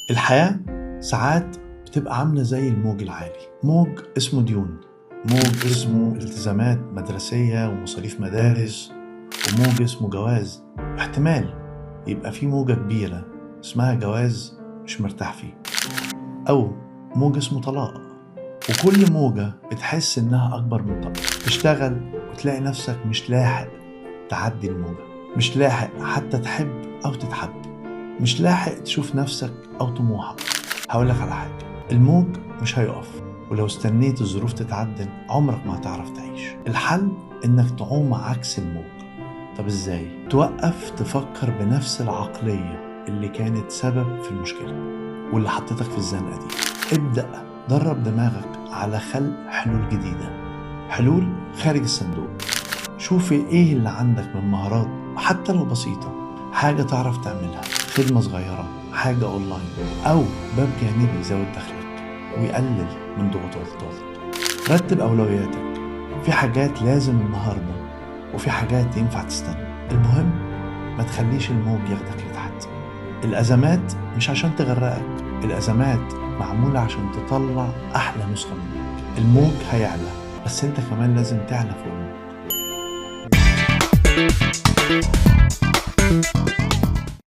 الحياة ساعات بتبقى عاملة زي الموج العالي، موج اسمه ديون، موج اسمه التزامات مدرسية ومصاريف مدارس، وموج اسمه جواز. احتمال يبقى في موجة كبيرة اسمها جواز مش مرتاح فيه، أو موج اسمه طلاق. وكل موجة بتحس إنها أكبر من طاقتك. تشتغل وتلاقي نفسك مش لاحق تعدي الموجة، مش لاحق حتى تحب أو تتحب، مش لاحق تشوف نفسك أو طموحك. هقولك على حاجة، الموج مش هيقف، ولو استنيت الظروف تتعدل عمرك ما هتعرف تعيش. الحل إنك تعوم عكس الموج. طب إزاي؟ توقف تفكر بنفس العقلية اللي كانت سبب في المشكلة واللي حطتك في الزنقة دي. ابدأ درب دماغك على خلق حلول جديدة، حلول خارج الصندوق. شوف ايه اللي عندك من مهارات حتى لو بسيطة، حاجة تعرف تعملها، خدمة صغيرة، حاجة اونلاين، او باب جانبي يزود دخلك ويقلل من ضغوطاتك. رتب اولوياتك، في حاجات لازم النهاردة وفي حاجات ينفع تستنى. المهم ما تخليش الموج ياخدك لتحت. الأزمات مش عشان تغرقك، الأزمات معمولة عشان تطلع أحلى نسخة منك. الموج هيعلى، بس انت كمان لازم تعلى فوق الموج.